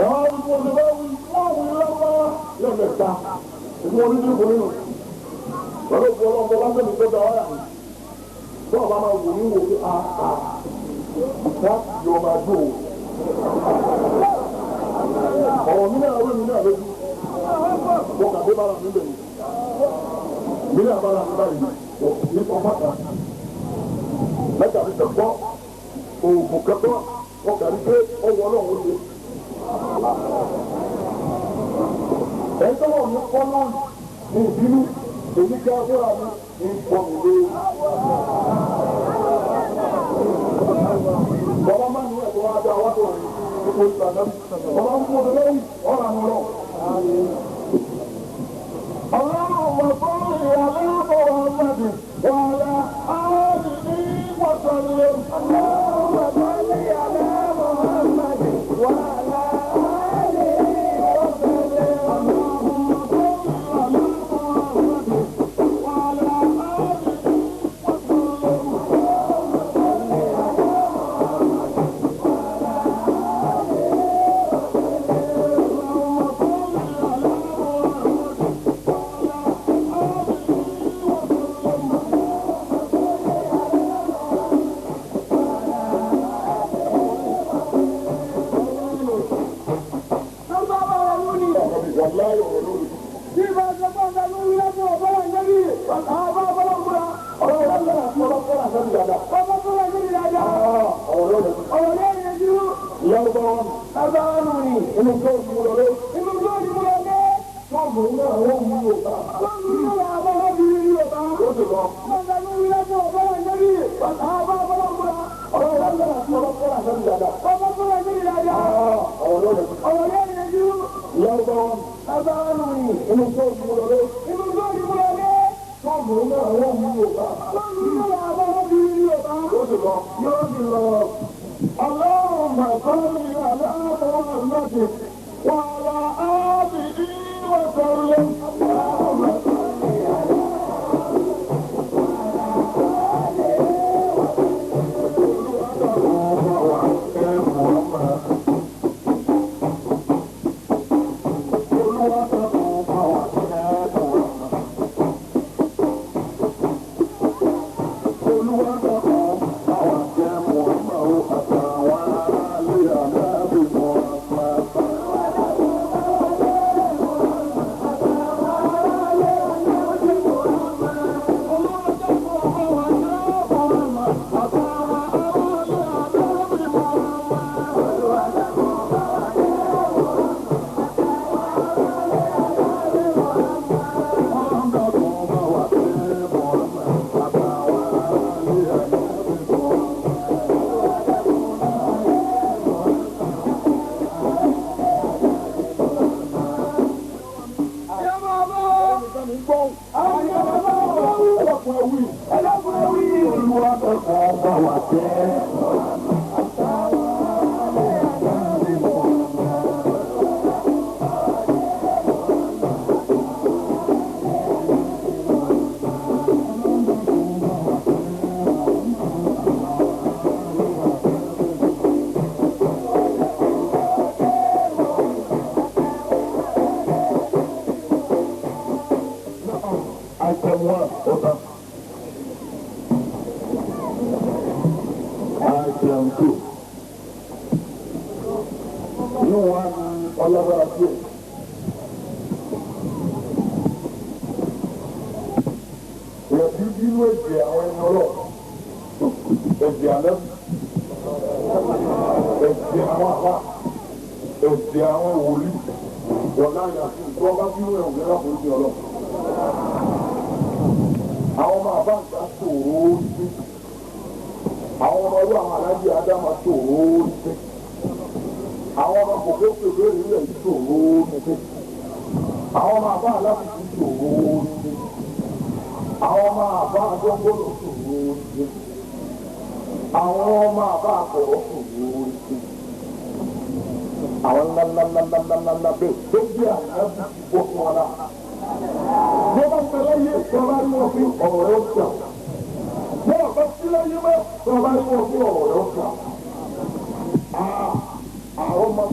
Ẹ̀wọ̀n wí wọ́n bá wí wọ́n wí lọ́wọ́ lẹ́mẹ̀ta. Ìfún onídìrí nínú. Pẹ̀lú òkú ọlọ́mọ bá sẹ́mi tó da ọ́yà mi. Bọ́ọ̀ bá máa wò ní wò pé a láti yọ máa dùn o. Ọ̀rọ̀ mi náà wé mi náà lójú. Mo kà dé bára mi bẹ̀rù. Mi náà bára mi báyìí. Ní ọba kan. Mẹ́ta mi tẹ̀ gbọ́. Oògùn kẹ́kọ̀ọ́. Wọ́n kà ní pé ọwọ́ ọlọ́run ó ṣe. Ẹ̀ńtọ́ wọ̀ mí kọ́ náà ní ìbínú. Èmi ká fúnra mi ní pọ̀ mi lé. Bàbá máa ń ní ẹ̀kọ́ wá dá wá tó rìn nípa ìgbà náà. Bàbá ń fún ọdún lẹ́yìn ọ̀rọ̀ àwọn ọlọ́run. Ọlọ́run sọ́ọ̀rì aláàbọ̀ ọ̀gbẹ̀dì wàhálà áàdì ní wàsàlẹ̀. Ọlọ́run sọ́ọ̀rì aláàbọ̀ ọ̀gbẹ̀dì wàhálà áàdì ní wàsàlẹ̀. Ọlọ́run sọ́ọ̀rì aláàbọ̀ ọ̀gbẹ̀dì wàhálà áàdì ní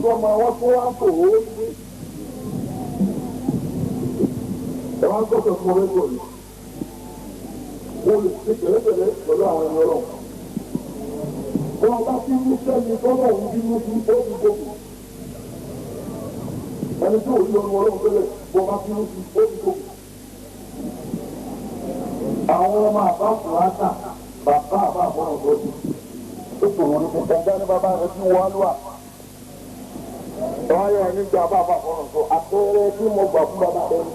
tọ́mọ wọn tó wá kò ó ní. Ẹ wá gbọ́dọ̀ fún ọ̀rẹ́ sọ̀rọ̀ yìí. Mo lè ṣe pẹ̀lẹ́pẹ̀lẹ́ pẹ̀lú àwọn ẹni ọlọ́run. Wọ́n bá ti ní sẹ́ni tọ́lọ̀ ń bínú sí ó fi gbogbo. Ẹni tí ò ní ọdún ọlọ́run tẹ́lẹ̀ wọ́n bá bínú sí ó fi gbogbo. Àwọn ọmọ àbá fúlátà bàbá àbá àbọ̀rọ̀ lọ́dún. Ó sòwò ní kí gbàgbá ní bàbá rẹ̀ tí wọ́n á lọ́wọ́. Wọ́n yọ ní gba bàbá àbọ̀rọ̀ sọ àpẹẹrẹ tí mo gbà fún bàbá rẹ̀.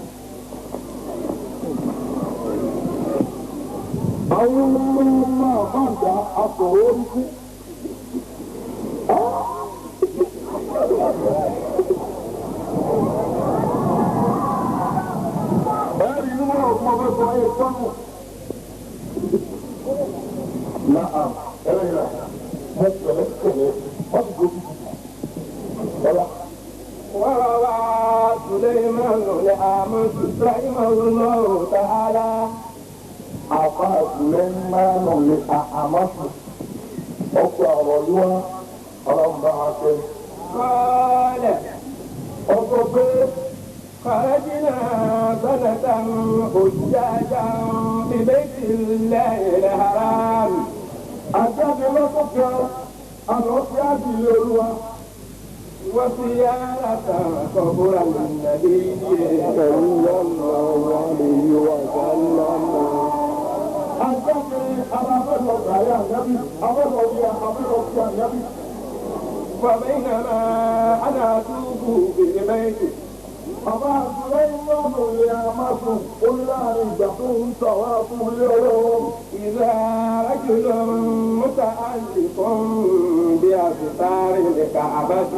Àwọn ọmọ àbáǹdà asọ̀rọ̀ orí sí. Ẹ̀rí inú mọ́rọ̀ fún ọbẹ̀ sọ ayé sọ́nù. Náà ẹlẹ́yà mo pẹ̀lẹ́ pẹ̀lẹ́ wọ́n ti gbójú tutù. Ọlá. وروى سليمان لأعمش رحمه الله تعالى. Àfa Sùlẹ́mánù lè àmọ́sù. Ọkọ̀ ọ̀rọ̀ yìí wá ọlọ́run bá wa ṣe. قال Ọkọ̀ pé خرجنا سنة حجاجا ببيت الله الحرام. àjáde lọ́sọ̀ kan àlọ́ sí àdìlé olúwa. وزيارة قبر النبي Sallallahu alayhi wa sallam. Àjáde alábẹ́lọ̀ gàrí ànábì, abẹ́lọ̀ bí abẹ́lọ̀ bí ànábì. وبينما أنا أتوب بالبيت Bàbá Sùlẹ́mánù lè àmọ́sù ó láàrin ìgbà tó ń tàwa fún ilé ọlọ́run. إذا رجل متعلق بأستار الكعبة.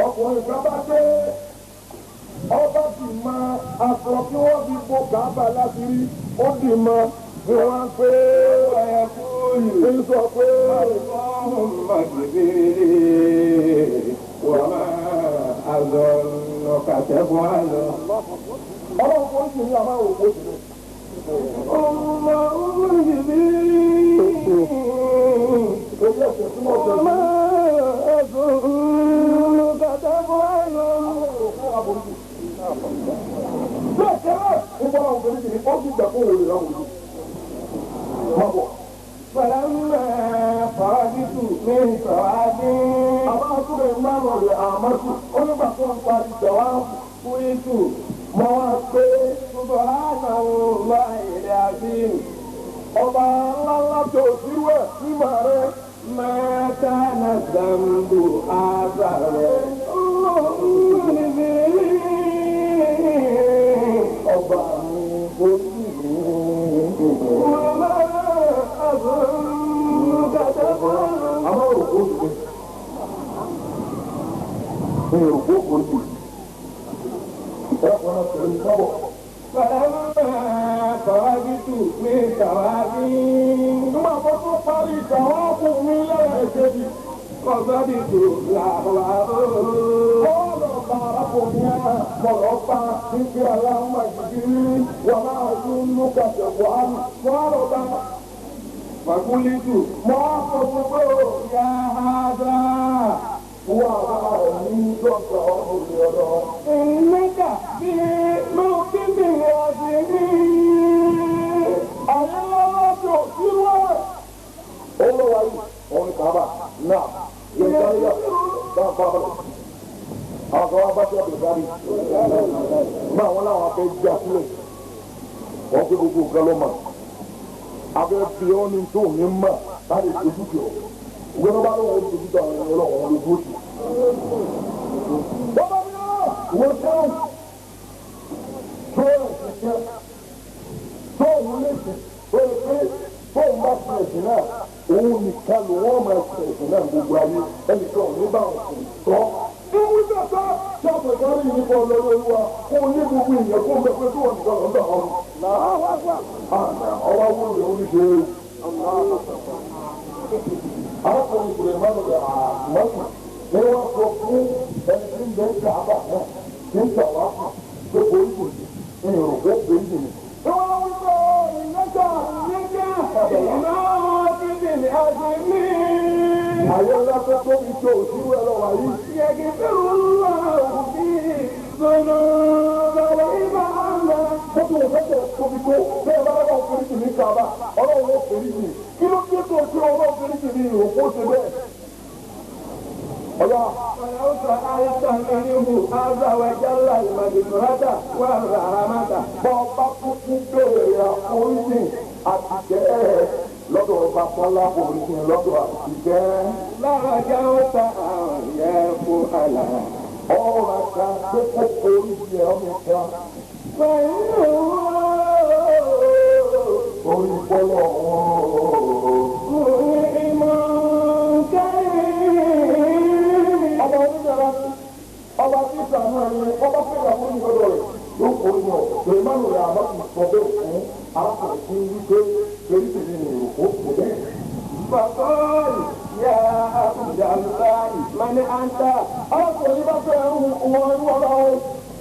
Ọkùnrin kan bá dé ọba dì mọ aṣọ tí wọ́n fi bo kàába láti rí ó dì mọ ni wọ́n pé ويقول ń sọ pé اللهم اغفر لي وما أظنك تفعل. ọlọ́run kò sì ní àmọ́ òkú òsì rẹ̀. اللهم اغفر لي Torí ẹ̀sẹ̀ tí wọ́n sọ وما أظنك تفعل. fún àbòrúkú. Bẹ́ẹ̀ kẹ́rẹ́ ń bọ́ àwọn obìnrin yìí ó sì gbà fún òun ìlànà òun. Má bọ̀. فلما فرغت من صلاتي Àbá àtúrẹ̀ márùn-ún rẹ̀ àmọ́sù ó nígbà tó ń parí ìjọba قلت mọ́ wá pé سبحان الله العظيم ọba ńláńlá tó sírú ẹ̀ nígbà rẹ̀. ما كان الذنب أعظم اللهم اغفر لي Ọba mi orí mi. وما أظنك تفعل. Àmọ́ òkú òsì ní òkú òsì. Ẹ̀kọ́ náà tẹ̀lé sábọ̀. فلما فرغت من ثوابي Nígbà tó tó parí ìtàwọ́pù mi lẹ́ẹ̀kejì. قصدت لهوه. Bọ́ọ̀lù ọ̀pá arákùnrin náà mọ̀rọ̀ pa níbi aláwọ̀ ìdílé wà máa tún mú kàṣẹ̀ wàhálà. Bọ́ọ̀lù ọ̀pá فقلت mọ́ sọ fún pé ó يا هذا wà á ní dọ́gba ọ̀rọ̀ ọ̀rọ̀. إنك في موقف عظيم. Ayé ńlá tó síwá. Òun ló wáyé, òun ni kàába náà yẹ sáré yà bá a fara balẹ̀. Àwọn kan wá bá sí ọ̀dọ̀ sáré. Náà wọ́n láwọn afẹ́ já sílẹ̀. Wọ́n pé gbogbo nǹkan ló mọ̀. Abẹ́ fi ọ́ ní tó ní mọ̀ láti dojú tì ọ́. Ìgbẹ́ tó bá lóun ó dojú tì àwọn ẹni ọlọ́run lójú òsì. Bọ́lá mi náà wọ́n sẹ́wọ̀n. Tó ẹ̀ ṣiṣẹ́ tóun lè sìn tó lè pé tóun bá sin ẹ̀sìn náà òun nìkan ló wọ́n máa sin ẹ̀sìn náà gbogbo ayé ẹnìkan ò ní bá wọn sìn tọ́. Ìwú dàtà tí a pẹ̀lú àrí yìí kọ́ lọ́wọ́ olúwa kó o ní gbogbo ìyẹn kó o gbẹ pé tó wọn nìkan lọ́dọ̀ wọn. Ọwọ́ wúlò rẹ̀ oníṣe. Arákùnrin ìṣòro ìmánu rẹ̀ àmọ́sùn ni wọ́n sọ fún ẹni tí ń bẹ ń kàábà náà tí ń tàwá pé orí kò sí ìrùkó pé ń jìnnì. Ìwọ́n wí pé ìnájà إنك في موقف عظيم. Àyè ńlá tó tóbi tó òṣìwò ẹ lọ wà yìí. يغفر الله فيه الذنوب والعباد. Gbogbo ìfẹ́sẹ̀ tóbi tó bẹ́ẹ̀ bá bá foríjì ní Kaaba, ọlọ́run ó foríjì. Kí ló dé tó ṣe ọlọ́run foríjì ní ìròkó ṣe bẹ́ẹ̀? Ọ̀yà. ولو سألت منه عز وجل المغفرة والرحمة. Bọ́ọ̀bá kúkú béèrè àforíjì àtìkẹ́ lọ́dọ̀ ọba Bọ́lá foríjì lọ́dọ̀ àtìkẹ́. لرجوت أن يفعل. Ọ̀rọ̀ kan pé kó foríjì ẹ̀ ọmọ kan. فإنه Orí bọ́lọ̀ ọ̀hún. منعم كريم. Ọba onídàára ni ọba tí sàánú ẹni ọba fẹ́ràn àwọn onígbọ́dọ̀ rẹ̀ ló kó yàn lèmánù rẹ̀ àbá ti sọ bẹ́ẹ̀ fún arákùnrin tí ń wí pé torí tèmi ni ìròkó kò bẹ́ẹ̀. فقال يا عبد الله من أنت؟ Arákùnrin bá fẹ́ ń wọ irú ọlọ́run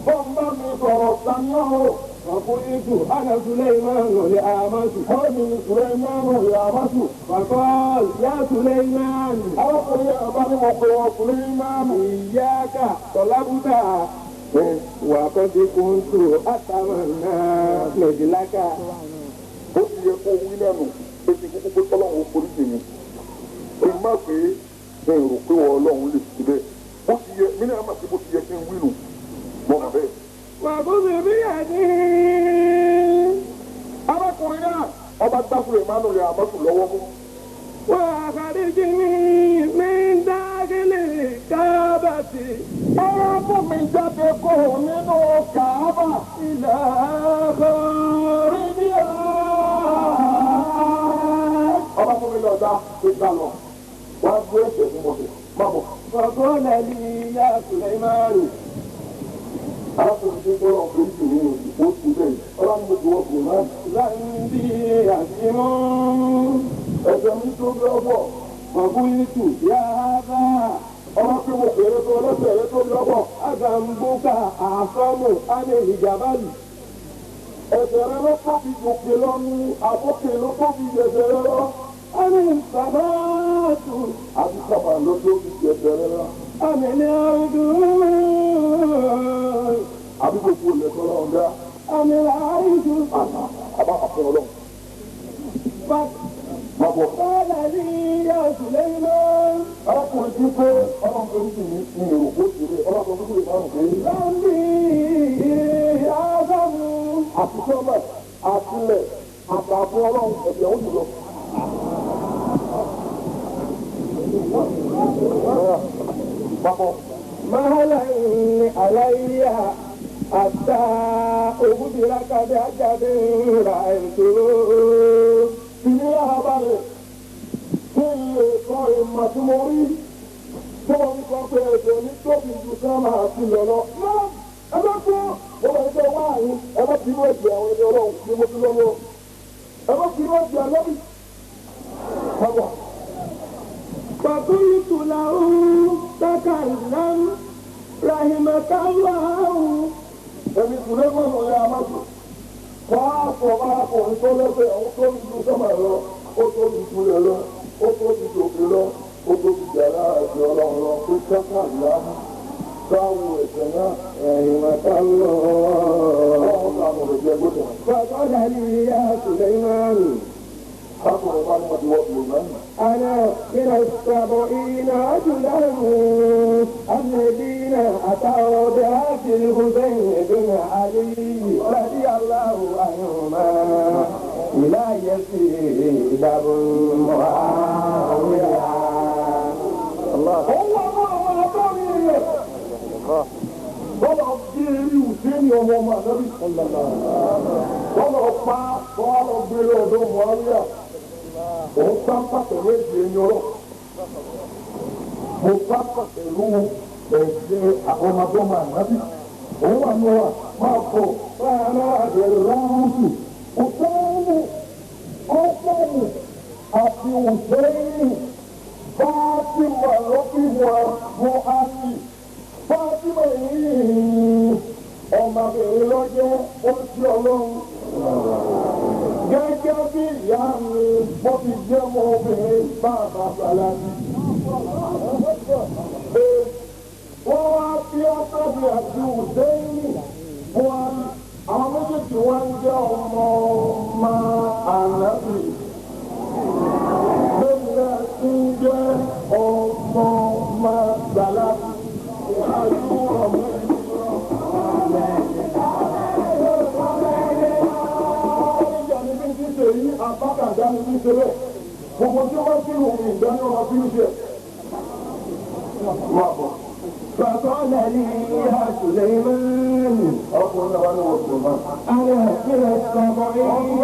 bọ́n bá mi sọ̀rọ̀ sani ọ̀hún. فقلت أنا سليمان لأعمش. Wọ́n mi Sùlẹ́mánù rẹ̀ àmásù. فقال يا سليمان Arákùnrin àbá ni mo pe wọn Sùlẹ́mánù. إياك طلبت وقد كنت أتمنى مثلك. Ó ti yẹ kó wí lẹ́nu pé kí kúkú pé kọ́lọ́hún ó foríjì mi. Kí n má pé mi rò pé wọ́n ọlọ́run lè ṣe bẹ́ẹ̀. Bó ti yẹ mí náà mà sí bó ti yẹ kí n wí nù. Mo mà bẹ́ẹ̀. وخذ بيدي. Arákùnrin náà ọba gbá Sùlẹ́mánù rẹ̀ àmọ́sù lọ́wọ́ mú. وأخرجني من داخل الكعبة. Ọ̀rọ̀ fún mi jáde kó nínú Kàábà. إلى خارجها. Ọba fún mi lọ dá tó dá lọ. Wá gbé ẹsẹ̀ fún mọ̀tò. Má bọ̀. فقال لي يا سليمان Arákùnrin tí ń tọrọ foríjì ní ó ti bẹ́ẹ̀. Ọlọ́run mo ti wọ Sùlẹ́mánù. ذنبي عظيم. Ẹ̀ṣẹ̀ mi tó bí ọ̀pọ̀. فقلت يا هذا Ọba tí mo pèrè tó lẹ́sẹ̀ rẹ tó bí ọ̀pọ̀. أذنبك أعظم أم الجبل؟ Ẹ̀ṣẹ̀ rẹ ló tóbi jòkè lọ ní àbókè ló tóbi jẹ̀ṣẹ̀ rẹ lọ. أم السماء Àti sábà ló tóbi jẹ̀ṣẹ̀ rẹ lọ. أم الأرض Àbí gbogbo ilẹ̀ tó lọ́wọ́ dá. أم العرش؟ Àbá àfẹ́ ọlọ́run. Má bọ̀. فقال لي يا سليمان Arákùnrin tí pé ọlọ́run tó ń sìn ní ní èrò kó ti rí ọlọ́run tó lè márùn pé ذنبي أعظم. àti sọ́mà àtìlẹ̀ àtàkùn ọlọ́run ẹ̀jẹ̀ ó jùlọ. Bàbọ̀ مهلا علي حتى أخبرك بعجب رأيته. fi ní abalẹ̀ kí n lè sọ ìmọ̀ tí mo rí tí wọ́n ń sọ pé ẹ̀jẹ̀ ní tóbi ju sọ́mà àtìlẹ̀ lọ. Ẹ bá kú wọ́n bá ń sọ wá àyín ẹ bá bínú ẹ̀jẹ̀ àwọn ẹni ọlọ́run ní mo ti lọ́wọ́ ẹ bá bínú ẹ̀jẹ̀ àlọ́bì. Bàbọ̀. فقلت له تكلم رحمك الله. Ẹni Sùlẹ́mọ̀nù ya Amadu wọ́n á sọ arákùnrin tó lẹ́sẹ̀ ọ̀hún tó ń ju sọ́mà lọ ó tó ń ju rẹ̀ lọ ó tó ń ju òkè lọ ó tó ń jàrá àti ọlọ́run lọ pé káká ìyá mú sáwù ẹ̀sẹ̀ náà رحمك الله. ọlọ́run sànù rẹ̀ jẹ́ gbọ́dọ̀. فقال لي يا سليمان Arákùnrin bá ní wọ́n ti wọ́ Sùlẹ́mọ̀nù. أنا من السبعين رجلا الذين أتوا برأس الحسين بن علي رضي الله عنهما إلى يزيد بن معاوية. الله Òun wà fún àwọn àtọ́rin rẹ̀. Bọ́lá gbé eré Hùsẹ́ẹ̀nì ọmọ ọmọ ànábì. Bọ́lá pa bọ́lá lọ gbé lọ́dọ̀ Mùháríà. Òun sáńpà pẹ̀lú ẹ̀jẹ̀ ẹni ọlọ́. Mo sáńpà pẹ̀lú ẹ̀jẹ̀ àbọ̀mọdọ́mọ ànábì. Òun wà ní wa máa kọ̀ fáárá àbẹ̀rẹ̀ Hùsẹ́ẹ̀nì Kọ́sẹ́ẹ̀nì àti Hùsẹ́ẹ̀nì Fátímà ló bí wọn fún Ámì. Fátímà yìí ọmọbìnrin lọ́jọ́ ó sí ọlọ́run. Gẹ́gẹ́ bí ìyá mi bó ti jẹ́ ọmọbìnrin bàbá Sàlámì. Wọ́n wá bí Ásàbí àti Hùsẹ́ìnì wọ́n àwọn méjèèjì wọ́n ń jẹ́ ọmọ ọmọ ànábì. Bẹ́ẹ̀ náà ti ń jẹ́ ọmọ ọmọ gbàlá. Gbogbo tí wọ́n ti rùn ìdáná ọmọ bí ń ṣe. Máa bọ̀. فقال لي يا سليمان Ọkùnrin náà wá ní wọ́n Sùlẹ̀mán. أنا من السبعين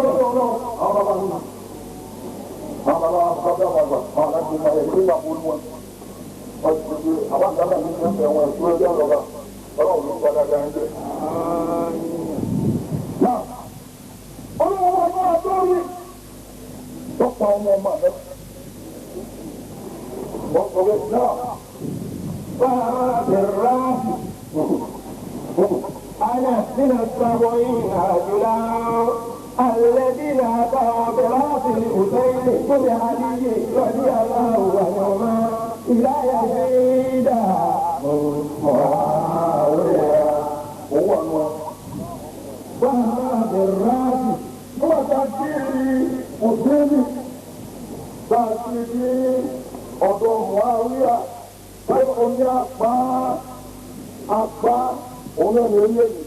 بالراس أنا من السبعين رجلا الذين أتوا براس الحسين بن علي رضي الله عنهما إلى يزيد معاوية وهما بالراس Ọ̀dọ̀ Mùháwíyà, báyọ̀ ní apá apá òun náà ní orílẹ̀-èdè.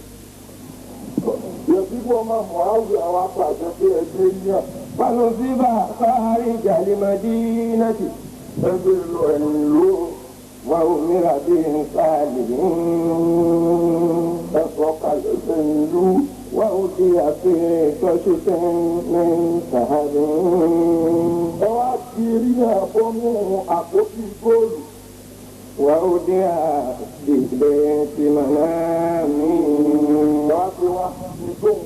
Yẹ̀síbú ọmọ Mùháwíyà wa pàṣẹ pé ẹgbẹ́ yíyàn. فنصيب خارج المدينة Ẹgbẹ́ lọ ẹ̀yìn ìlú وأمر بإنسانهم ẹ̀sọ́ kalẹ̀ sẹ́yìn ìlú. وأوتي في قشط من ذهب Ẹ wá ti rí náà fọ́nú àpótí góòlù. وأودي ببيت منام Ẹ wá pé wá ní tóun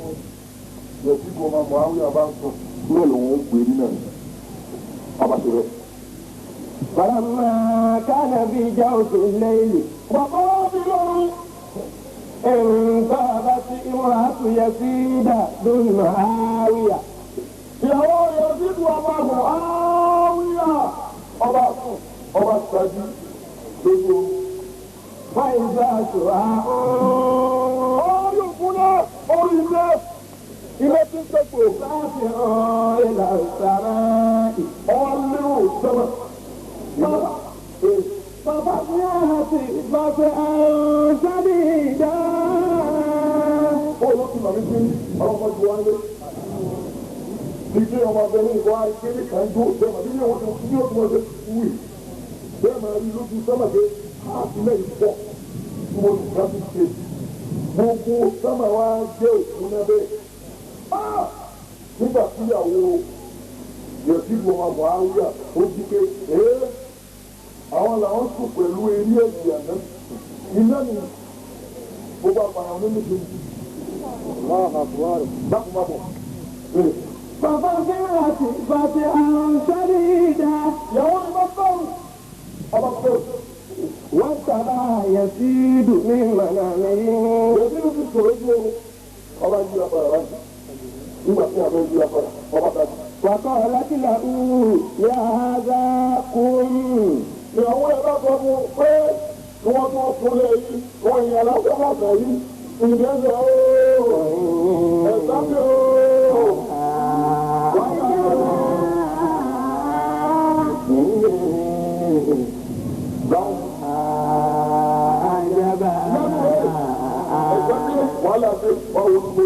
Yẹ̀síbú ọmọ Mùháwíyà bá ń sùn. Bẹ́ẹ̀ lòun ó gbé rí náà ní. Ọba ṣe bẹ́ẹ̀. فلما كان في جوف الليل Bàbá wa fi lọ́rùn. انقلبت امرأة يزيد بن معاوية Ìyàwó Yẹ̀síbú ọmọ Mùháwíyà. Ọba sùn, ọba ṣáájú lójú. فإذا شعاع Orí òkú náà, orí ilé, ilé tí ń tẹ̀kọ̀. رافع إلى السماء Ọwọ́ lérò sẹ́wọ̀n. ففتحت فتحا شديدا Bóòlù ti màmí sí ọlọ́mọ ju wáyé. Ìgbé ọmọ abẹ ní ìwà ìkéde kan jó bẹ́ẹ̀ màbí ní òun ti ní òtún ọdẹ wù. Bẹ́ẹ̀ máa rí lójú sẹ́mà pé háàtì lẹ́yìn pọ̀ tí mo lù láti ṣe. Gbogbo sẹ́mà wa jẹ́ òkú náà bẹ́ẹ̀. Nígbà tí ìyàwó Yẹ̀síbù ọmọ Mùháwíyà ó jí pé ee àwọn làwọn sùn pẹ̀lú eré ẹ̀jẹ̀ àná. Iná ni gbogbo àpàrà onímọ̀ dákun má bọ̀. ففتحت فتحا شديدا Ìyàwó ni wọ́n bẹ̀rù. Ọba bẹ̀rù. واتبع يزيد من منامه Yẹ̀síbù ti sọ̀rọ̀ ojú oorun. Ọba yí apàrà báyìí. Nígbà tí àbẹ̀ yí apàrà, ọba dájú. وقالت له يا هذا قم Ìyàwó ẹ bá sọ fún un pé kí wọ́n tó súnlẹ̀ yìí, wọ́n yìn aláṣẹ láṣẹ yìí. Ìgbésẹ̀ ooo. Ẹ̀sán bí ooo. Ẹ̀sán bí wàhálà ṣe wà wọ́n gbé.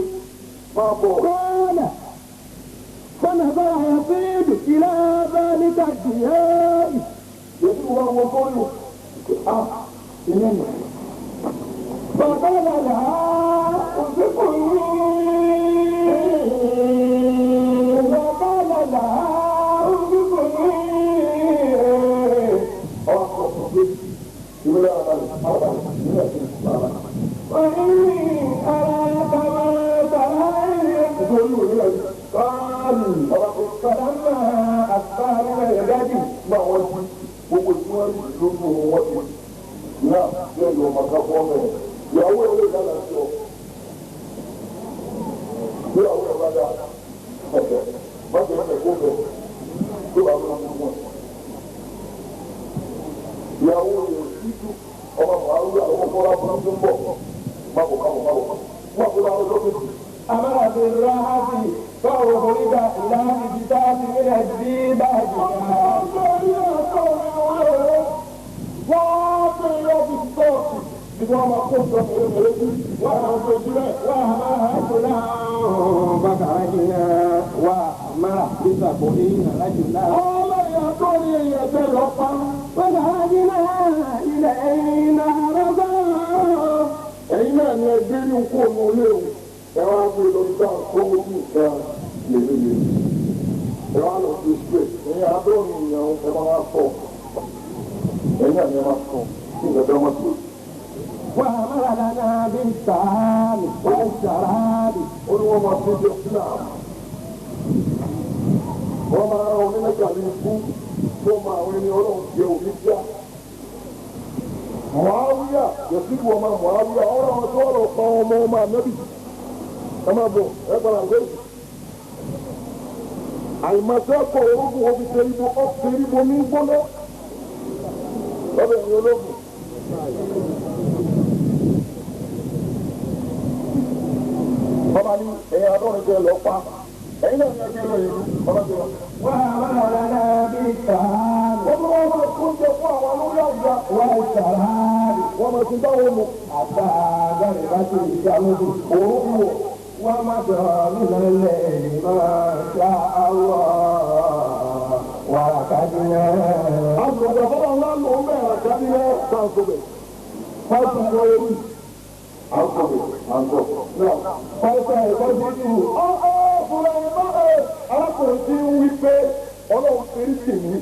Máa bọ̀. قال فنظر يزيد إلى ذلك الضياء Yẹ̀síbù wá wọ sórí o. Ah, ìyẹn nì. فقال لها اذكرني وقال لها اذكرني Ọba sọ fún pé ìwé àbálẹ̀ àbálẹ̀ ìwé àti ìbára. وإني أراك ما تراني Nítorí òní rẹ̀ قال ọba pé فلما أصبح من الغد nígbà wọn jí gbogbo tí wọ́n rí lójú oorun wọ́n ti náà bẹ́ẹ̀ ni ọmọ kan fọ́ mẹ́ ìyàwó ẹ̀ lè dára sí ọ. Ìyàwó ẹ̀ bá dá ẹ̀fẹ̀ má jẹ́ ẹ̀fẹ̀ kó fẹ̀ tó bá wọn mú wọn. الديباج. وأمرنا وأمر بسبعين رجلا وذهبنا إلينا رضا. Ẹ̀yin náà ni ẹgbẹ́ ní kó ọmọ ilé o, ẹ wá gbé lọ sí àwọn kówó ní nǹkan lèlèlè, ẹ wá lọ sí sílẹ̀, ẹ̀yin àádọ́rin èèyàn ẹ máa sọ, ẹ̀yin náà ni ẹ máa sọ, kí nǹkan máa sọ. وأمر لنا بالطعام والشراب. Ó ní wọ́n máa fi jẹ sílẹ̀, wọ́n máa rán onímọ̀jà ní ikú tó máa àwọn ẹni ọlọ́run jẹ òní bíà. Muawiya yẹsi wọ ma Muawiya ọ̀rọ̀ àwọn tó ọ̀rọ̀ pa ọmọ ọmọ anabi ẹ máa bọ̀ ẹ gbọ́dọ̀ àgbẹ̀ yìí. Àyìnbáṣẹ́ kọ orógùn omi tẹ̀lé ọ̀tẹ̀lé bomi gbóná lọ́dọ̀ ẹ̀yin ológun. Bàbá ní ẹ̀yin adọ́rin tẹ lọ pa ẹ̀yin náà ní ẹgbẹ́ rẹ̀ ìlú bàbá tẹ lọ. وأمر لنا بالطعام Wọ́n máa wọ́n máa kó oúnjẹ fún àwọn olórí àgbà. والشراب Wọ́n máa ti dáwọ́ mu. حتى غربت الشمس Òórùn wọ̀. ومضى من الليل ما شاء الله وركدنا. Àgbàdo fọlọ́ ńlá ló ń bẹ̀rẹ̀ àjáde yẹn sáǹsọ̀bẹ̀. Fáìsì kọ́ ewu. Àǹsọ̀bẹ̀ àǹsọ̀. فاستيقظت. Ọ̀ọ́ Fúlàní bá ẹ̀ arákùnrin tí ń wí pé ọlọ́run ti rí tèmi.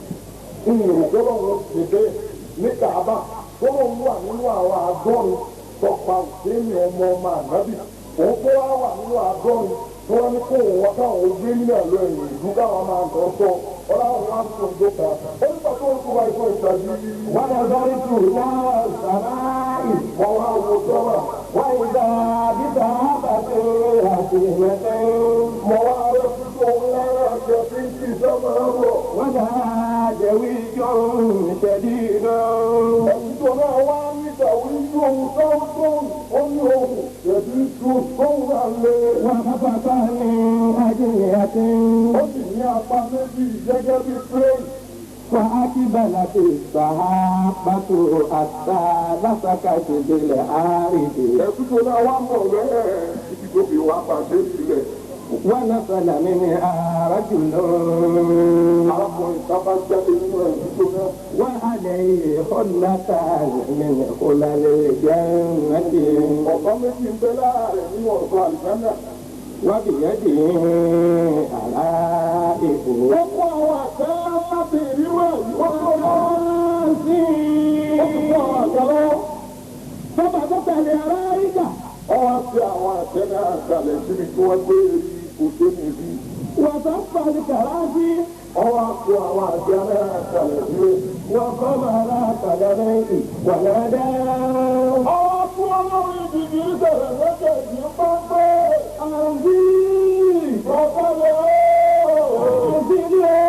Ìrìn ọlọ́run ti bẹ́ẹ̀ ní Kàábà. Tọ́lọ́run wà nínú àwọn àádọ́rin tọpa òsèlú ọmọ ọmọ ànábì. Òun tó wá wà nínú àádọ́rin tí wọ́n ní kó òun wá káwọn ojú nínú ẹ̀lọ́ ẹ̀yìn ìlú káwọn máa lọ sọ. Ọlọ́run wá ń sọ ìjọ kan. Ó nígbà tó ń kó wa ìfọ̀ ìtàgé. ونظرت إلى السماء Wọ́n wá wo sọ́mà. وإذا بسحابة عظيمة Mo wá rẹ́ fífọ́ ńlá àti ń kí sọ́mà rọ̀. ولها جوي شديد. Ẹ̀sùn náà wá nígbà wíjú ohun sọ́ọ̀tún ó ní ohun ẹ̀bí ju sóhun àlẹ́. وخفقا من أجنحة. Ó sì ní apá méjì gẹ́gẹ́ bí plane. وأقبلت السحابة حتى لصقت بالأرض. Ẹ̀sùn náà wá mọ̀ rẹ́ ibi tó fi wá pàṣẹ sílẹ̀. ونزل منها رجل Arákùnrin sábà jáde nínú ẹ̀sùn náà. وعليه حلة من حلل الجنة. Ọ̀pá méjì ń bẹ lára rẹ̀ nínú ọ̀sán àlùfáà. وبيده علائق. Ó kó àwọn àtẹ láti ìrírú ẹ̀ ó tó lọ́wọ́. Ó ti kó àwọn àtẹ lọ́wọ́. Bàbá tó tẹ̀lé ara ìjà. Wọ́n wá sí àwọn àtẹ náà kalẹ̀ síbi tí wọ́n gbé kòtò níbí. وصف الكراسي. Wọ́n wá sí àwọn àtẹ náà kalẹ̀ síbẹ̀. وقام على قدميه ونادى. Ọwọ́ fún ọlọ́run ìdìbò ìbẹ̀rẹ̀ lọ́jọ́ ìdí pápẹ́. أنزل Ọ̀pọ̀ lọ. أنزل يا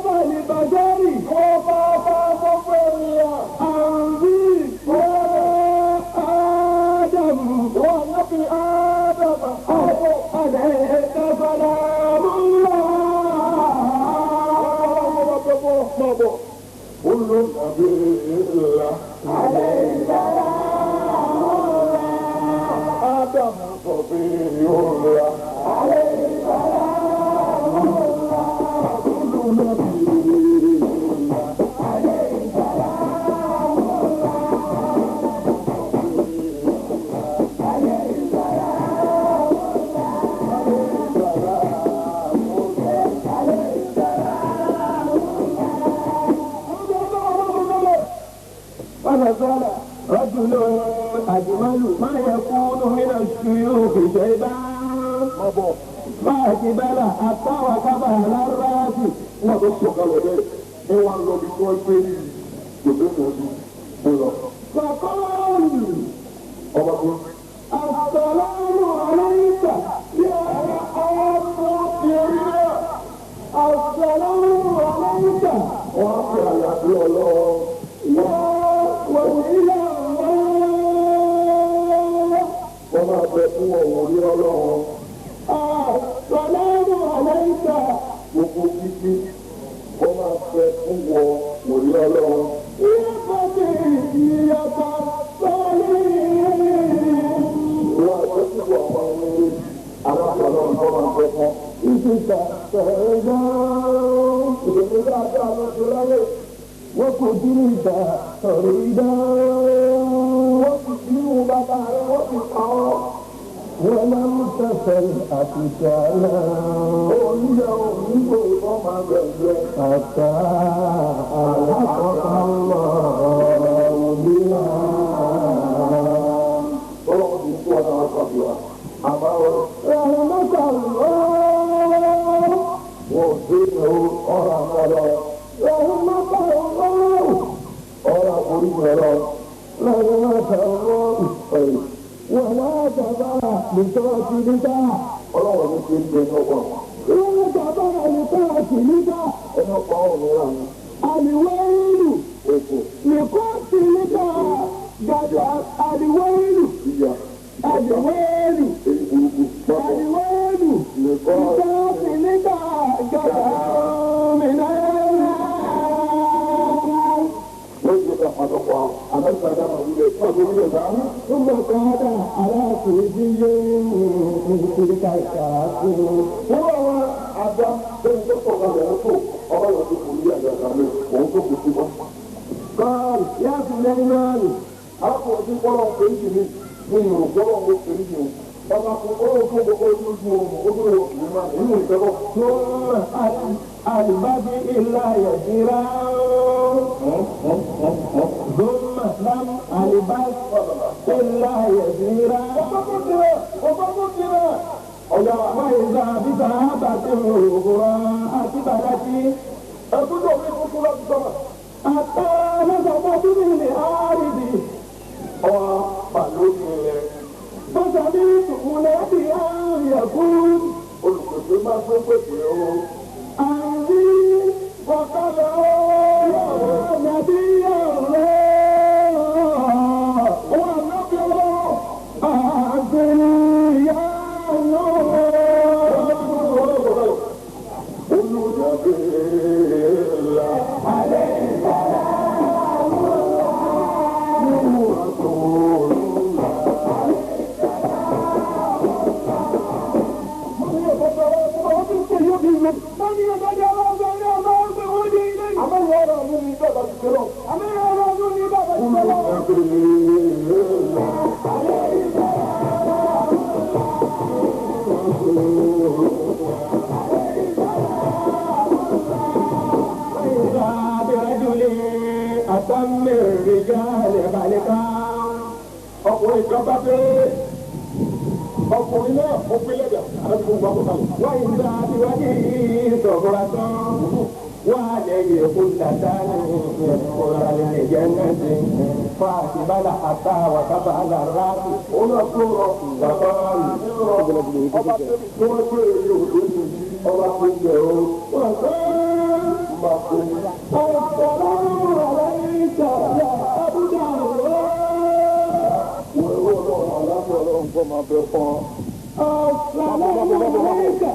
بني البشر. Wọ́n bá bá gbogbo ènìyàn. أنزل يا آدم. Wọ́n nábì Ádámà. Ọ̀pọ̀ عليك سلام الله. Ọ̀pọ̀ Olùdàbí ìlà. عليك سلام الله. Ádámù sọ bí yóò rà. عليك سلام الله. Olùdàbí ìlà. عليك سلام الله. عليك سلام الله. عليك سلام الله. ونزل رجل أجمل ما يكون من الشيوخ شيبا. Má bọ̀. فأقبل حتى وقف على الرأس. Wọ́n tó sọ̀kalẹ̀ bẹ́ẹ̀. Ní wọ́n lọ bí wọ́n gbé ní kòtò ìwọ̀n sí lọ. فقال Ọba tó السلام عليك يا ti orí náà. السلام عليك Wọ́n á fi àyàfi ọlọ́run. يا ولي الله. Wọ́n máa bẹ fún ọ̀wọ́ rí ọlọ́run. وعشت سعيدا وقتلت فريدا ولم تسل أتسالا حتى ألحقك الله بها. رحمك الله رحمك الله رحمك الله ولا تبع لقاتلك ولا تبع لقاتلك الويل لقاتلك الويل الويل الويل لقاتلك جزاء من ثم قعد على كرسي تلك الكراسي. قال يا سليمان ثم البدء إلا يسيرا ثم لم ألبس إلا يسيرا وإذا بسحابة أخرى أقبلت حتى نزلت بالأرض فسمعت مناديا يقول أنزل وقال يا نبي الله أنزل يا الله عليه سلام الله. أتم الرجال خلقا. Ọkùnrin kan bá dé, ọkùnrin náà ó pé lẹ́dà, àti gbogbo àkókò. وإذا بوجهه صخرة وعليه قلتان من قرى الجنة فأقبل حتى وقف على الرأس Òun náà tó rọ وقال ọba tó wọ́n pé èyí ò lóyún ọba tó jẹ o. وقال Máa kó السلام عليك يا عبد الله. wọ́n ẹ̀rọ ọlọ́run aláàbò ọlọ́run kọ́ máa bẹ fún ọ. السلام عليك يا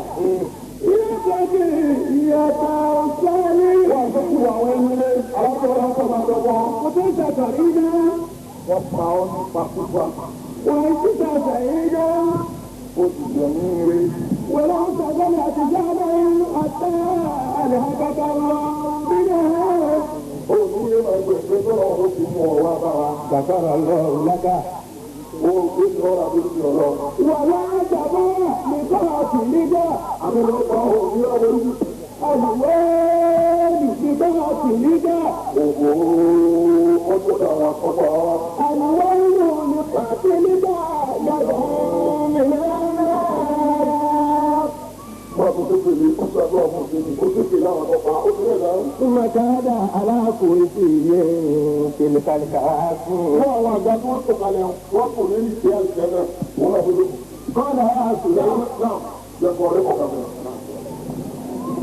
بقية الصالحين. Wọ́n tó kú àwọn ẹni lé aláàbò ọlọ́run kọ́ máa bẹ fún ọ. وكنت فريدا Wọ́n pa ọ́ nípa pípa. وعشت سعيدا Ó sì jẹ́ ní ire. ولو سجلت جبل حتى ألهبك الله منها. Ó ní ilé máa gbé pé tọ́lọ́ ó ti mú ọ wá bá wa. غفر الله لك Ó gbé ní ọ̀rọ̀ àbójú ọlọ́run. ولا تبع لقاتلك Àmì lọ́pàá ò ní ọ̀rọ̀ ojú. الويل لقاتلك Òwò ọjọ́ àwọn akọ́kọ́ wa. الويل لقاتلك جزاء من النار. Wọ́n tó tó pèlè ó sọ àdúrà fún òṣèlú ó tó pèlè àwọn ọ̀pá ó tó rẹ̀ dáhùn. ثم كاد على كرسي تلك الكراسي. Wọ́n àwọn àga tí wọ́n tó kalẹ̀ wọ́n kò ní ìṣe àìsàn náà wọ́n náà tó lókun. قال يا سليمان Náà lẹ́kọ̀ọ́ rẹ̀ kọ̀ọ̀kan bẹ̀rẹ̀.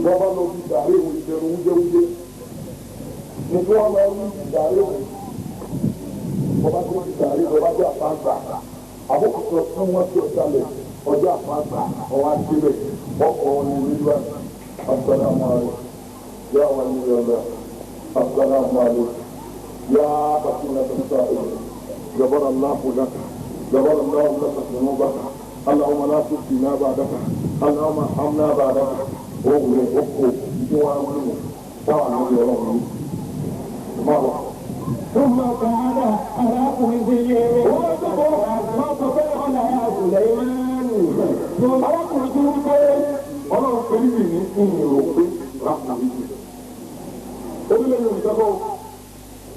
Wọ́n bá lọ bí sàárè wò ìbẹ̀rù wújẹ́wújẹ́. Nítorí wọ́n máa ń wí sàárè wò. Wọ́n bá tó ti sàárè wọ́n bá jẹ́ àpáǹgbà. Àbókù sọ fún wọn tí ó sálẹ̀ ọjọ́ àpáǹgbà ọwọ́ àtìlẹ̀ ọkọ̀ ní nígbà. Assalamu alaikum. Ya waliyallah. Assalamu alaikum. Ya bakinata sa'il. جبر الله لك جبر الله لك ذنوبك اللهم لا تفتنا بعدك Aláwọ̀ hamna bàdá òwúrẹ̀ òkú tí wọ́n á wúlò táwọn àwọn ọlọ́run yìí. Má lọ. ثم قال على كرسيه وقال يا سليمان. Arákùnrin tó ń pé ọlọ́run pé níbi ní ìyìn rò pé rákùnrin yìí. Orílẹ̀ yóò ní sẹ́kọ̀ọ́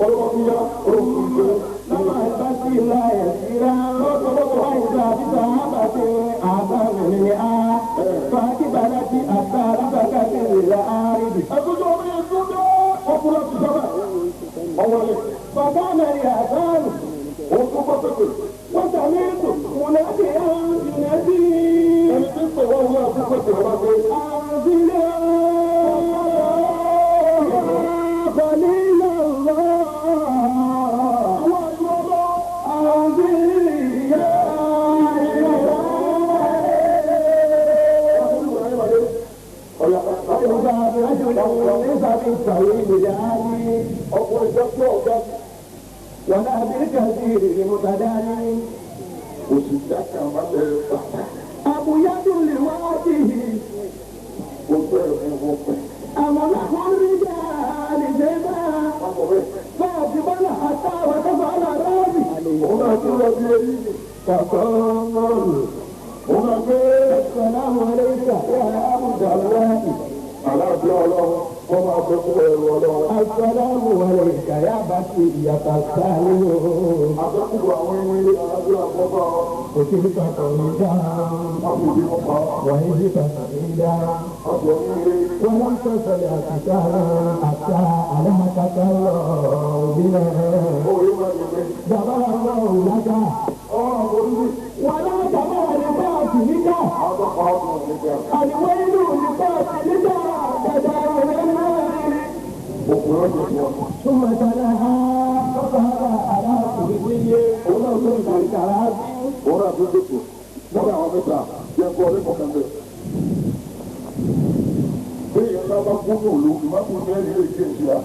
ọlọ́wọ́ fi yá olóògùn ìgbé. لما البس لا يسيرا وإذا بسحابة أعظم منها فأقبلت حتى رفقت الأرض. Ẹ̀sùn ọmọ yẹn tó dé ọkùnrin àti sábà. Ọwọ́lé. فكان الأذان Òun tó bọ́ pépè. وسمعت مناديا ينادي Ẹni tí ń pè wọ́n wúlò àti pèsè wọ́n pé. أنزل يا خليل الله Wọ́n á yọ lọ. أنزل يا Ọ̀yà إذا برجل ليس بالطويل العالي ọkùnrin jẹ́ pé ọ̀gá ولا بالكثير المتداني òsì jákà má bẹ̀rẹ̀ pàtàkì. أبيض لوجهه Ó bẹ̀rẹ̀ fún wọn pẹ̀. أمنح الرجال جبا Wọ́n sọ bẹ́ẹ̀. فأقبل حتى وقف على راسي Òun náà tún lọ bí eré. فقال Òun náà gbé السلام عليك يا عبد الله. àlàáfíà ọlọ́run kọ́ máa bẹ fún ẹrù ọlọ́run. السلام عليك يا بقية السالم. Àbẹ́kùrù àwọn ìwé àlàáfíà kọ́kọ́ وتلك قويدا wọ́n fi wọn pa وإذ سعيدا ọ̀sẹ̀ oníire. ولم تصل حتى ألهكك الله بنا. Òwe máa ń gbé. جبر الله لك Ọ̀rọ̀ àforíjì. ولا جبر لباطلك. Àwọn tó pa ọkùnrin nígbà. الويل لباطلك جزاء النار. Òkùnrin ọ̀jọ̀ fún wọn. ثم تنهى فظهر على كرسيه الكراسي. Òun náà tún dèkò. Lọ́dọ̀ àwọn mẹ́ta jẹ́ kó ọdún kọ̀ọ̀kan bẹ́ẹ̀. Bí ìyẹn bá bá kú ní òlu, ìmáàmù ní ẹ̀rí lè ké ìṣúra.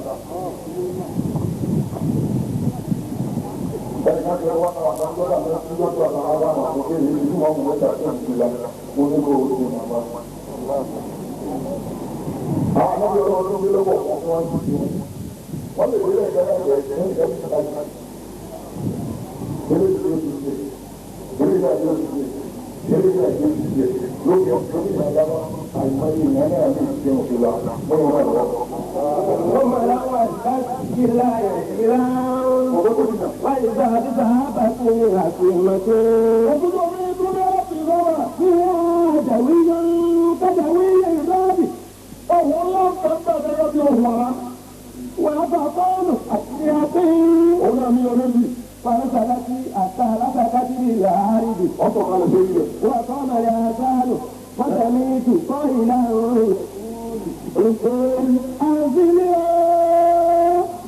Ẹnì kan kẹrẹ wá àwọn àgbà lọ́dọ̀ àwọn lọ́dọ̀ àwọn ará àwọn àkókò èyí tí wọ́n mú mẹ́ta tó ń ṣúra. Mo ní kó o ṣe màmá. Àwọn àlọ́bí ọlọ́run ló gbé lọ́wọ́ wọn fún wọn sí wọn. Wọ́n lè gbé lẹ́yìn lọ́wọ́ ẹ̀ ní ìjọba ìjọba. Ilé ìjọba ìjọba ìjọba ìjọba ìjọba ìjọba lókè lókè ìjọba àìmọye ìyẹn náà ní ìṣe òṣèlú lọ́wọ́ náà lọ́wọ́. ثم لو البس لا يسيرا Ọ̀gbẹ́ kò jìnnà. وإذا بذهبت عزيمة فيها دوي كدوي الباب. Ọ̀hún ńlá ń bá ń bá gẹ́gẹ́ bí ohun ara. وفقال الشياطين. Òun náà ní ọdún bíi. فارسلت حتى رفقت بالعارض. Wọ́n sọ̀ kalẹ̀ sórí rẹ̀. وقام الآذان وسمعت قائلا أنزل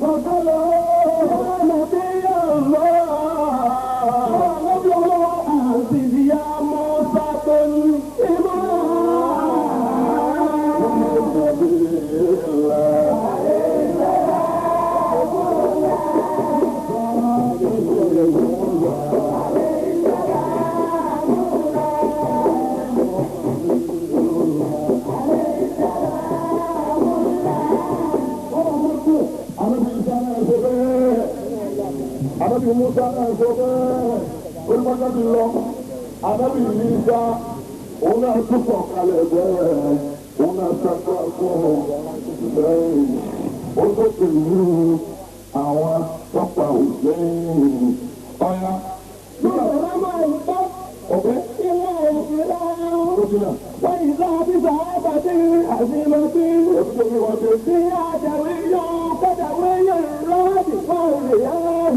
وقال يا نبي الله أنزل يا موسى إيمان. Ànábì Isa náà sọ bẹ́ẹ̀. Ànábì Musa náà sọ bẹ́ẹ̀. Olùkọ́jọ́ ti lọ. Ànábì Isa òun náà tún sọ̀ kalẹ̀ bẹ́ẹ̀. Òun náà sàkó àkó bẹ́ẹ̀. Ó tó pẹ̀lú àwọn tọ́pa òṣèlú. Ọ̀ya. Ọ̀pẹ́. Ó ti nà. وإذا بذهبت عزيمة Òtún tó ní wọ́n ṣe. فيها دوي كدوي الرعد والرياح.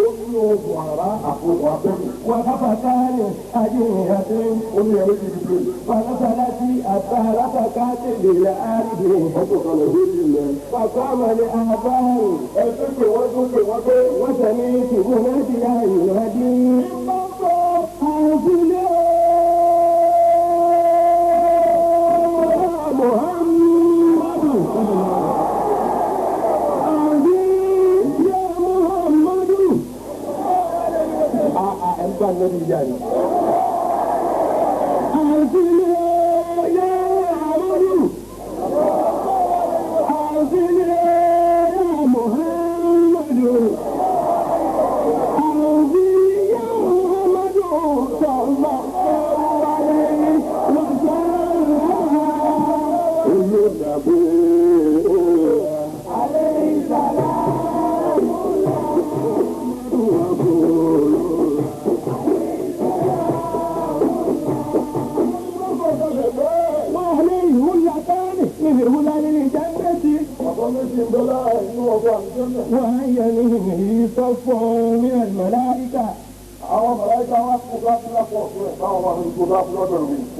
Ó ní ohun àrá àkókò abẹ́rù. وخفتان أجنحة. Ó ní ẹ̀rọ ìdíje. فنزلت حتى رفقت بالأرض. Wọ́n sọ̀ kalẹ̀ lórí ilẹ̀. فقام الآباء. Ẹni pé wọ́n tún pè wọ́n pé. وسمعت مناديا ينادي أنزل يا محمد أنزل يا محمد. Ẹ ń bá nẹ́bí yá ni. أنزل يا عليه سلام وأهليه هلتان من هلال الجنة وهي صف من الملائكة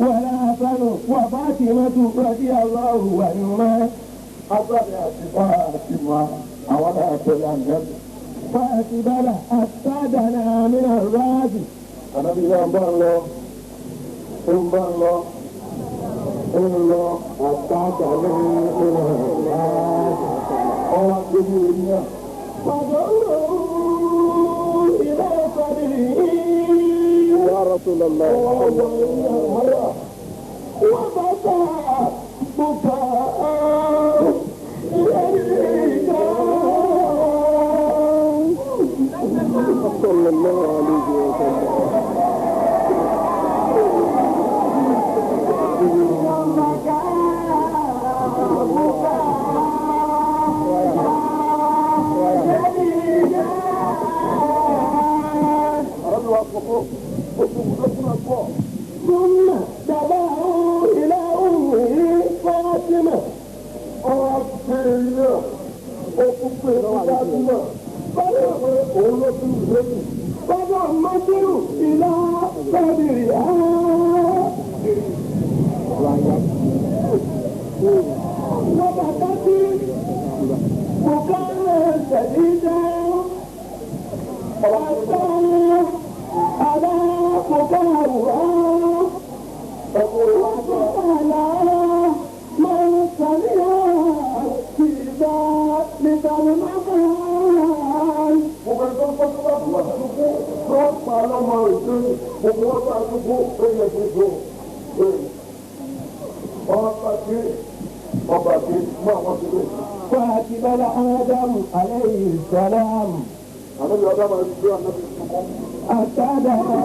والحسن وفاطمة رضي الله عنهما فأقبل حتى دنا من الراس فضروا إلى صدره يا رسول الله وبكى بكاء شديدا صلى الله عليه وسلم. ثم دفعه إلى أمه فاطمة فضمته إلى صدرها وبكت بكاء شديدا حتى على بكاؤها وسأل من سمع في ذلك المكان. فأقبل آدم عليه السلام حتى دخل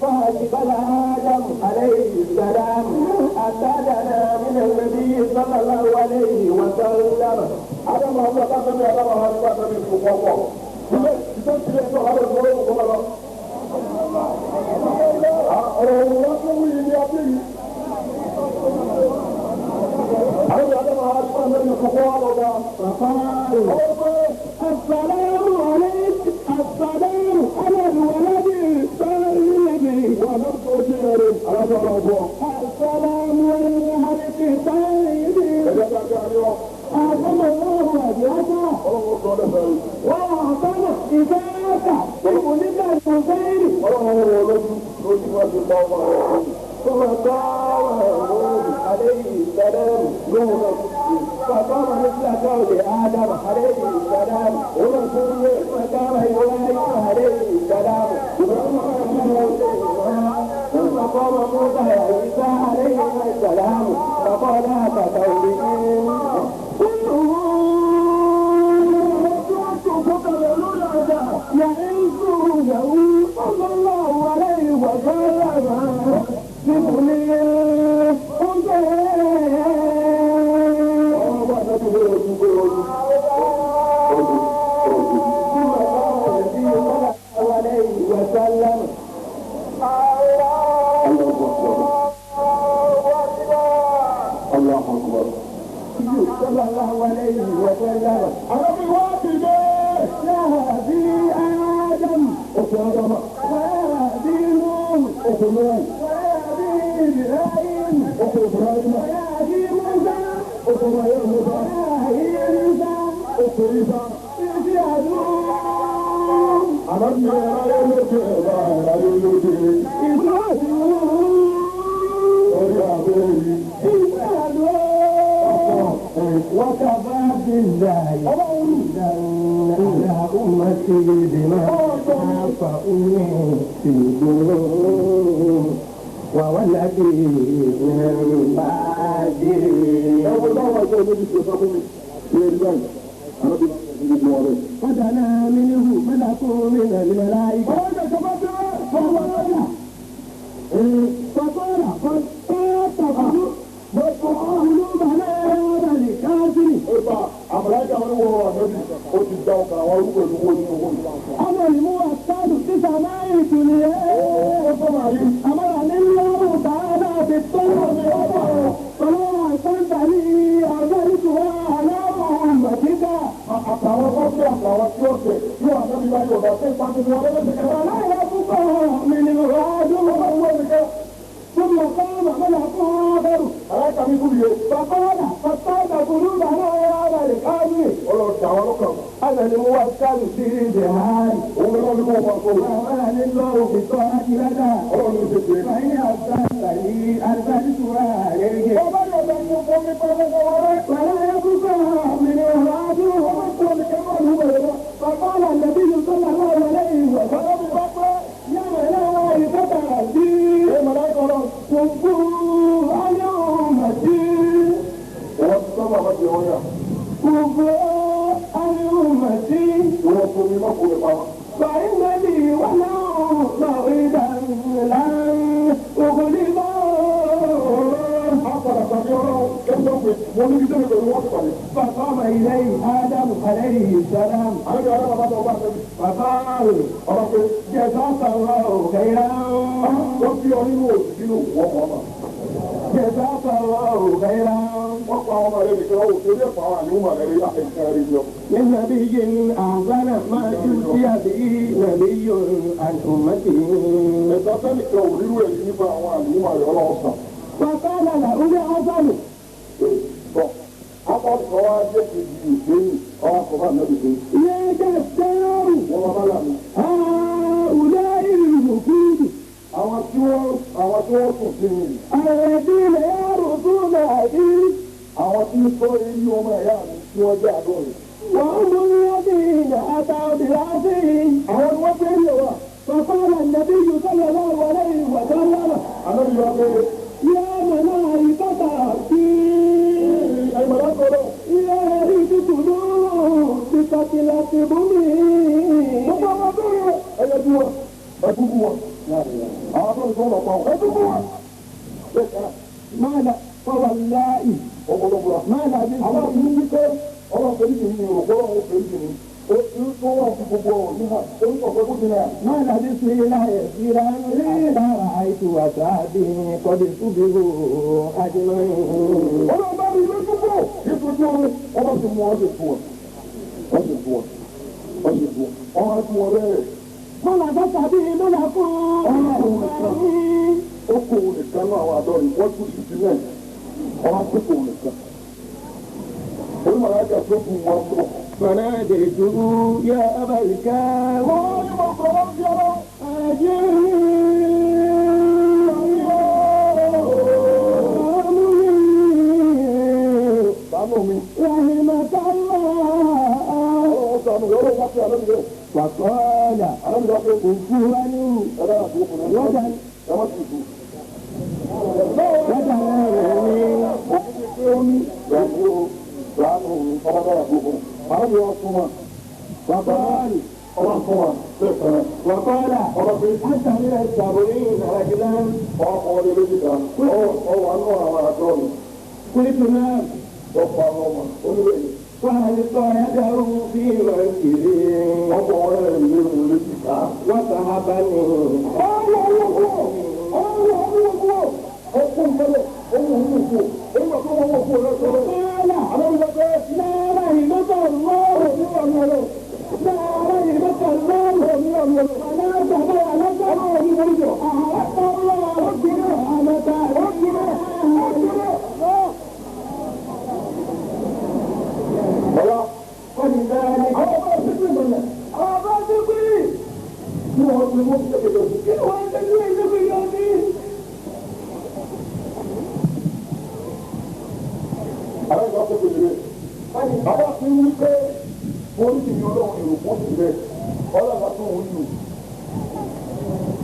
فأقبل آدم عليه السلام حتى دنا من النبي صلى الله عليه وسلم. فقال السلام عليك، السلام على الولد الطيب، السلام على الأهل الطيب، أعظم الله أجرك وأعظم إذاك بملك الحسين. ثم قال عليه السلام فقام مثل قول آدم عليه السلام، وقام إبراهيم عليه السلام، ثم قام موسى عيسى عليه السلام فقال كقولهم يعيش له صلى الله عليه وسلم. صلى الله عليه وسلم. يا أبي آدم ويا أبي نوح ويا أبي إبراهيم ويا أبي موسى ويا عيسى اشهدوا. وكفى بالله على أمتي بما عافوني في دون وولدي من بعدي. ودنا منه ملك من الملائكة فقال قد قلوبنا يا الكافر. أنا الموكل في سماء الدنيا أمرني الله تعالى بالطلب فلا قلت لي أرسلتها على أمتك. فلا يبقى من الوعد. ثم قام ملك آخر فقال قد قلوبنا يا أبا القاسم. أنا الموكل في جهاد وأمرني الله بالطاعة لك فإن أرسلت لي أرسلتها عليك ولا يبقى من الوعد. فقال النبي صلى الله عليه وسلم يا ملائكة ربي كفوا على أمتي كفوا على أمتي فإن لي ولا موعدا لن أغلبه. فقام إليه آدم عليه السلام فقال جزاك الله خيرا جزاك الله خيرا من نبي أعظم ما جزي به نبي عن أمته. فقال له الحسن يا جسار هؤلاء الوفود الذين يرثون أبي وهم الذين أتوا برأسهم. فقال النبي صلى الله عليه وسلم يا ملائكة ربي يا ريت قلوب بقتلة بني. ماذا فوالله ماذا ما لبثت إلا يسيرا حتى رأيت أصحابي قد سبقوا أجمعين. فلبث به ملك فناديته يا أبا الكاظم أجرني رحمك الله. فقال كفوا وجل وقال أنت من السابعين رجلا. قلت نعم. وهل يده في منكبي وسحبني. قال لا رحمة الله لا رحمة الله ولا تبع لك أعرفت الله ولذلك Bàbá ti ń wí pé orí mi ọlọ́run èrò pọ̀ sí bẹ́ẹ̀ ọlọ́run tó ń lù.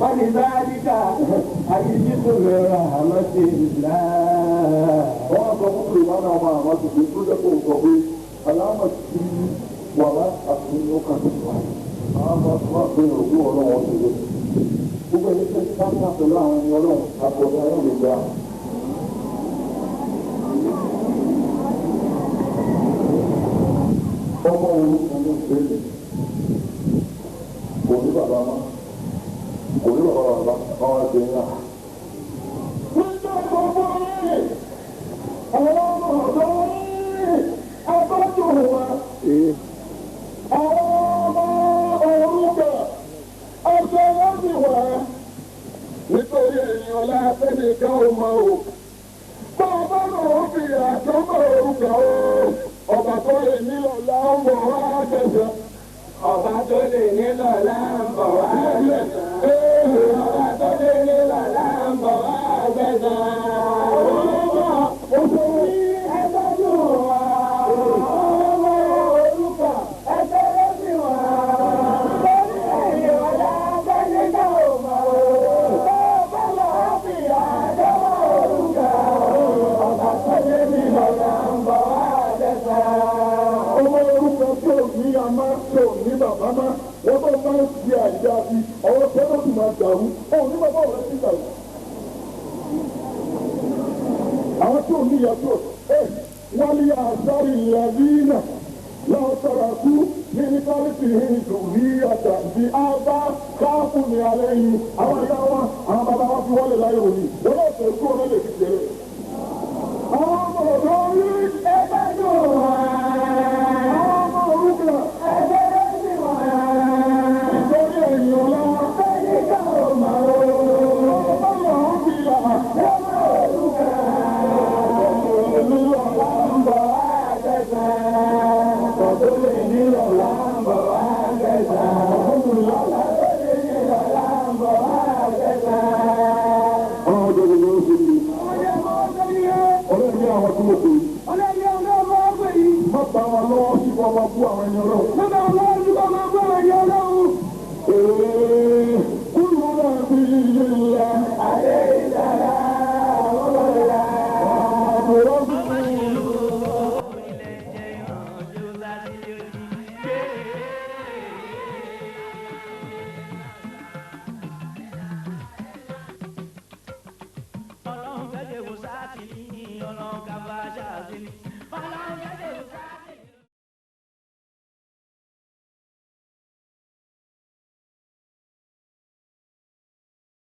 فلذلك أجدت من رحمة الله. Wọ́n sọ fún Sùlùmánà ọmọ àwọn àtúntò tó jẹ́ kó sọ pé aláàmọ̀ sí wàrà àti ọkàn tó wà. Àwọn ọmọ wa pé òkú ọlọ́run ti lé. Gbogbo ẹni tó sáfà pẹ̀lú àwọn ẹni ọlọ́run àbọ̀dá ẹ̀rọ lè gbà. Ọmọ orúkọ ló ń gbélé. Kò ní bàbá mọ́. Kò ní bàbá bàbá ọmọ ẹgbẹ́ ńlá. Nígbà gbogbo rẹ̀, àwọn ọmọ ọ̀dọ́ rẹ̀, abájọ wa. Àwọn ọmọ orúkọ ọjọ́ wọn sì wá. Nítorí ẹ̀yìn ọ̀la fẹ́nìkan ò mọ̀ o. Bàbá náà fi àtọ́mọ̀ orúkọ o. Ọba tó lè nílò láwọn wá tẹ̀sán. Ọba tó lè nílò láǹbọ̀ wá gbẹ̀san. Ọba tó lè nílò láǹbọ̀ wá gbẹ̀san. Òṣèré ẹgbẹ́jú wa, ọmọ orúkọ ẹgbẹ́ lọ́sìn wa. Torí ẹ̀yìn ọ̀la gbẹ́nìkan ò mọ̀ o. Bàbá náà fi àjọmọ̀ orúkọ. Ọba tó lè nílò láǹbọ̀ wá gbẹ̀san. Ọmọ orúkọ tí ò ní àmá tí ò ní bàbá má wọ́n bá máa ń fi àìdá bí ọwọ́ tẹ́lẹ̀ tó máa dàrú ó ní bàbá ọ̀rẹ́ sí dàrú. Àwọn tí ò ní ìyá tó ẹ wọ́n ní àṣàrí ìlànà láwọn sọ̀rọ̀ kú ní nítorí ìdùnrí àtàbí àbá káàkùn ní alẹ́ yìí àwọn ìyá wa àwọn bàbá wa fi wọ́n lè láyé òní wọ́n náà fẹ́ kú ọ̀rẹ́ lè fi jẹ́rẹ̀. Àwọn ọmọ ọ̀dọ́ rí Ẹgbẹ́jú wa. àwọn ọmọ orúkọ Ẹgbẹ́ lọ́sìn wa. ìtọ́jú ẹ̀yìn ọ̀la. Gbẹ́nìkan ò mọ̀ o. Má bá wọn lọ́wọ́ sí ọmọ bú àwọn ẹni ọlọ́run.